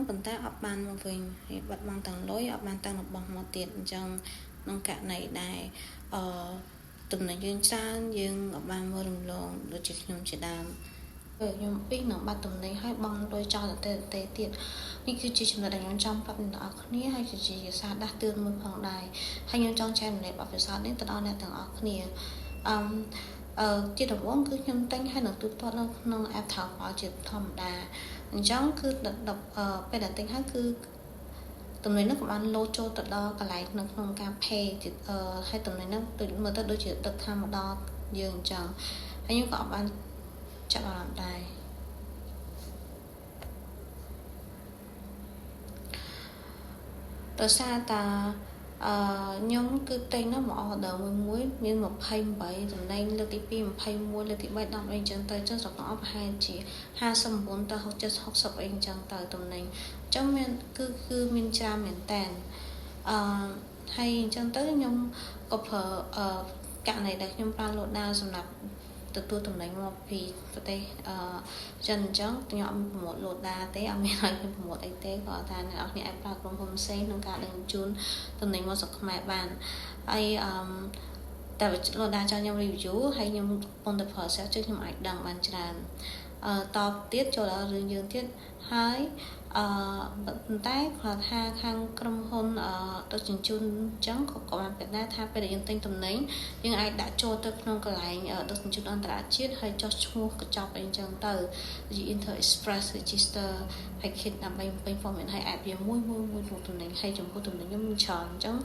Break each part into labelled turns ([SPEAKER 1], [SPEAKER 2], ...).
[SPEAKER 1] ប៉ុន្តែអត់បានមកវិញហើយបាត់បង់ទាំងលុយអត់បានទាំងរបស់មកទៀតអញ្ចឹងក្នុងករណីដែលអឺទំនិញយើងច្រើនយើងអត់បានមើលរំលងដូចជាខ្ញុំជាដើមខ្ញុំពីនឹងបាត់ទំនិញហើយបង់លុយចោលទៅទៅទៀតនេះគឺជាចំណុចដែលខ្ញុំចង់ប្រាប់អ្នកទាំងអស់គ្នាហើយគឺជាសារដាស់តឿនមួយផងដែរហើយខ្ញុំចង់ចែករំលែកបទពិសោធន៍នេះទៅដល់អ្នកទាំងអស់គ្នាអឺអឺជាដំបូងគឺខ្ញុំទិញហើយនឹងទូទាត់នៅក្នុង app Taobao ជាធម្មតាអញ្ចឹងគឺពេលដែលទិញហើយគឺទំនិញនោះក៏បានលោតចូលទៅដល់កន្លែងនៅក្នុងការ pay ហើយទំនិញនោះដូចមើលទៅដូចជាដឹកថាមកដល់យើងអញ្ចឹងហើយខ្ញុំក៏អត់បានចាប់អារម្មណ៍ដែរដោយសារតាអឺខ្ញុំគឺទិញនោះមក order មួយមួយមាន28តំណែងលើកទី2 21លើកទី3 10អីចឹងទៅចឹងសរុបទាំងអស់ប្រហែលជា59ទៅ60 60អីចឹងទៅតំណែងអញ្ចឹងមានគឺមានច្រើនមែនតើអឺហើយអញ្ចឹងទៅខ្ញុំក៏ប្រើអឺករណីដែលខ្ញុំប្រើ Loda សម្រាប់ទទួលតំណែងមកពីប្រទេសអឺចិនអញ្ចឹងខ្ញុំអត់ប្រម៉ូទ Loda ទេអត់មានឲ្យខ្ញុំប្រម៉ូទអីទេគាត់ថាអ្នកនរគ្នាអាចប្រើក្រុមហ៊ុនផ្សេងក្នុងការដឹកជញ្ជូនតំណែងមកស្រុកខ្មែរបានហើយអឺតែ Loda ចង់ខ្ញុំ review ហើយខ្ញុំកំពុងតែ process ជិះខ្ញុំអាចដឹងបានច្រើនអឺតបទៀតចូលដល់រឿងយើងទៀតហើយអឺប៉ុន្តែគាត់ថាខាងក្រុមហ៊ុនអឺដឹកជញ្ជូនអញ្ចឹងក៏បានប្រាប់ដែរថាពេលដែលយើងទិញទំនិញយើងអាចដាក់ចូលទៅក្នុងកន្លែងដឹកជញ្ជូនអន្តរជាតិហើយចុះឈ្មោះកញ្ចប់អីអញ្ចឹងទៅជា Inter Express Register Package ដើម្បីបំពេញព័ត៌មានឲ្យអាចវាមួយមួយមួយក្នុងទំនិញហើយចំពោះទំនិញខ្ញុំមានច្រើនអញ្ចឹង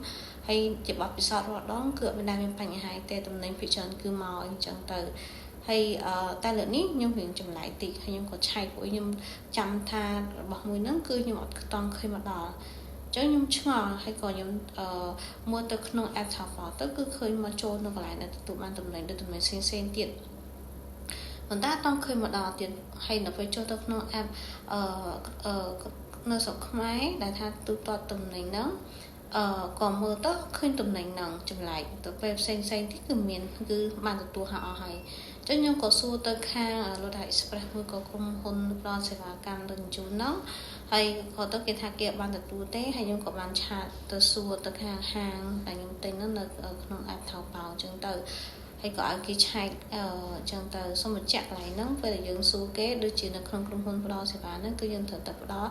[SPEAKER 1] ហើយជាបទពិសោធន៍រាល់ដងគឺអត់មានដែលមានបញ្ហាទេទំនិញភាគច្រើនគឺមកអញ្ចឹងទៅហើយតែលើកនេះខ្ញុំរៀងចម្លែកតិចហើយខ្ញុំក៏ឆែកព្រោះខ្ញុំចាំថារបស់មួយហ្នឹងគឺខ្ញុំអត់ខ្តង់ឃើញមកដល់អញ្ចឹងខ្ញុំឆ្ងល់ហើយក៏ខ្ញុំអឺមើលទៅក្នុង app Taobao ទៅគឺឃើញមកចូលនៅកន្លែងដែលទទួលបានតំណែងដូចតំណែងផ្សេងផ្សេងទៀតប៉ុន្តែអត់ឃើញមកដល់ទៀតហើយនៅពេលចូលទៅក្នុង app អឺអឺនៅស្រុកខ្មែរដែលថាទូទាត់តំណែងហ្នឹងអឺក៏មើលទៅឃើញតំណែងហ្នឹងចម្លែកទៅពេលផ្សេងផ្សេងទៀតគឺមានគឺបានទទួលហើយអស់ហើយចឹងខ្ញុំក៏សួរទៅខាង Loda Express មួយក៏ក្រុមហ៊ុនផ្ដល់សេវាកម្មដឹកជញ្ជូនហ្នឹងហើយក៏ទៅគេថាគេអត់បានទទួលទេហើយខ្ញុំក៏បាន chat ទៅសួរទៅខាងហាងដែលខ្ញុំទិញហ្នឹងនៅក្នុង app Taobao អញ្ចឹងទៅហើយក៏ឲ្យគេឆែកអញ្ចឹងទៅសូមបញ្ជាក់កន្លែងហ្នឹងពេលដែលយើងសួរគេដូចជានៅក្នុងក្រុមហ៊ុនផ្ដល់សេវាហ្នឹងគឺយើងត្រូវតែផ្ដល់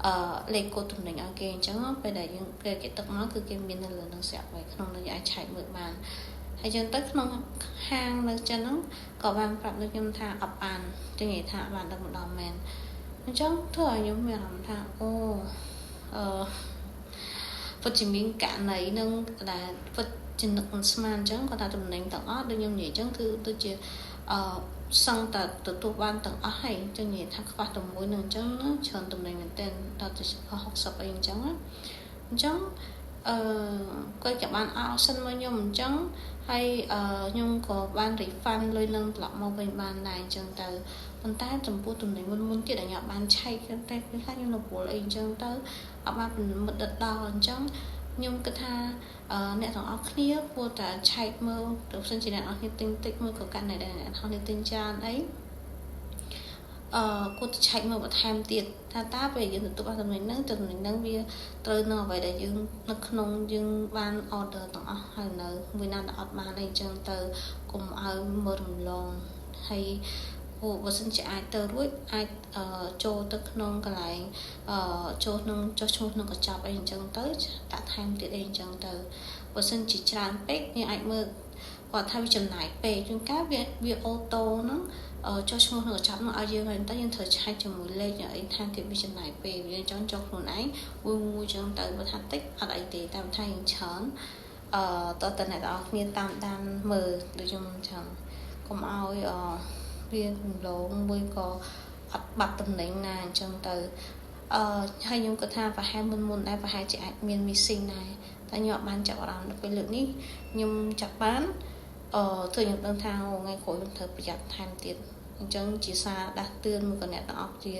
[SPEAKER 1] អឺលេខកូដទំនិញឲ្យគេអញ្ចឹងពេលដែលយើងគេគេទឹកមកគឺគេមាននៅលើនឹងស្រាប់ហើយក្នុងនោះយើងអាចឆែកមើលបានហើយចឹងទៅក្នុងហាងនៅចិនហ្នឹងក៏បានប្រាប់ដូចខ្ញុំថាអត់បានចឹងនិយាយថាអត់បានដឹកម្ដងមែនអញ្ចឹងធ្វើឲ្យខ្ញុំមានអារម្មណ៍ថាអូអឺពិតជាមានករណីនឹងដែលពិតជានឹកមិនស្មានអញ្ចឹងគាត់ថាតំណែងទាំងអស់ដូចខ្ញុំនិយាយអញ្ចឹងគឺដូចជាអឺសឹងតែទទួលបានទាំងអស់ហើយអញ្ចឹងនិយាយថាខ្វះតែមួយនឹងអញ្ចឹងណាច្រើនតំណែងមែនទែនដល់ទៅ60អីអញ្ចឹងណាអញ្ចឹងអឺគាត់ក៏បានអោសិនមកខ្ញុំអញ្ចឹងហើយអឺខ្ញុំក៏បាន refund លុយនឹងត្រឡប់មកវិញបានដែរអញ្ចឹងទៅប៉ុន្តែចំពោះទំនិញមុនមុនទៀតដែលខ្ញុំបានឆែកតែពេលខ្លះខ្ញុំរវល់អីអញ្ចឹងទៅអត់បានមិត្តដល់អញ្ចឹងខ្ញុំគិតថាអ្នកទាំងអស់គ្នាគួរតែឆែកមើលទៅផ្សេងជាអ្នកទាំងអស់គ្នាទិញតិចមួយក៏កាន់តែអ្នកទាំងអស់គ្នាទិញច្រើនអីអឺគួរតែឆែកមើលបន្ថែមទៀតថាតើពេលយើងទទួលបានតំណែងហ្នឹងតំណែងហ្នឹងវាត្រូវនឹងអ្វីដែលយើងនៅក្នុងយើងបាន order ទាំងអស់ហើយនៅមួយណាដែលអត់បានអីចឹងទៅកុំឲ្យមើលរំលងហើយព្រោះបើសិនជាអាចទៅរួចអាចចូលទៅក្នុងកន្លែងចូលក្នុងចុះឈ្មោះក្នុងកញ្ចប់អីអញ្ចឹងទៅដាក់ថែមទៀតអីអញ្ចឹងទៅបើសិនជាច្រើនពេកយើងអាចមើលគាត់ថាវាចំណាយពេកជួនកាលវា auto ហ្នឹងចុះឈ្មោះក្នុងកញ្ចប់នោះឲ្យយើងហើយតែយើងត្រូវឆែកជាមួយលេខអីថែមទៀតវាចំណាយពេកយើងចង់ចុះខ្លួនឯងមួយមួយចឹងទៅបើថាតិចអត់អីទេតែបើថាយើងច្រើនអឺតើតើអ្នកទាំងអស់គ្នាតាមដានមើលដូចខ្ញុំចឹងកុំឲ្យអឺវារំលងមួយក៏អត់បាត់តំណែងណាអញ្ចឹងទៅអឺហើយខ្ញុំក៏ថាប្រហែលមុនមុនដែរប្រហែលជាអាចមាន missing ដែរតែខ្ញុំអត់បានចាប់អារម្មណ៍ដល់ពេលលើកនេះខ្ញុំចាប់បានអឺធ្វើខ្ញុំដឹងថាថ្ងៃក្រោយខ្ញុំត្រូវប្រយ័ត្នថែមទៀតអញ្ចឹងជាសារដាស់តឿនមួយក៏អ្នកទាំងអស់ជា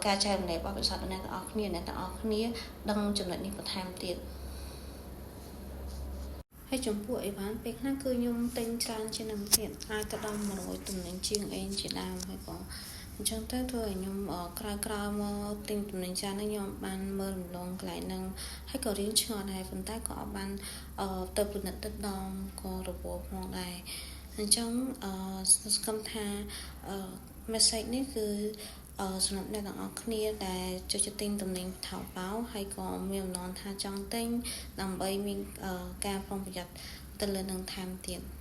[SPEAKER 1] ការចែករំលែកបទពិសោធន៍ដល់អ្នកទាំងអស់គ្នាអ្នកទាំងអស់គ្នាដឹងចំណុចនេះបន្ថែមទៀតហើយចំពោះអីវ៉ាន់ពេលខ្លះគឺខ្ញុំទិញច្រើនជាងនឹងទៀតអាចទៅដល់100ទំនិញជាងអីជាដើមហើយក៏ អញ្ចឹងទៅធ្វើឲ្យខ្ញុំក្រោយក្រោយមកទិញទំនិញច្រើនហ្នឹងខ្ញុំបានមើលរំលងកន្លែងហ្នឹងហើយក៏រៀងឆ្ងល់ដែរប៉ុន្តែក៏អត់បានទៅពិនិត្យទឹកដមក៏រវល់ផងដែរអញ្ចឹងអឺសង្ឃឹមថាអឺ message នេះគឺសម្រាប់អ្នកទាំងអស់គ្នាដែលចូលចិត្តទិញទំនិញថោបោហើយក៏មានបំណងថាចង់ទិញដើម្បីមានការប្រុងប្រយ័ត្នទៅលើនឹងថែមទៀត។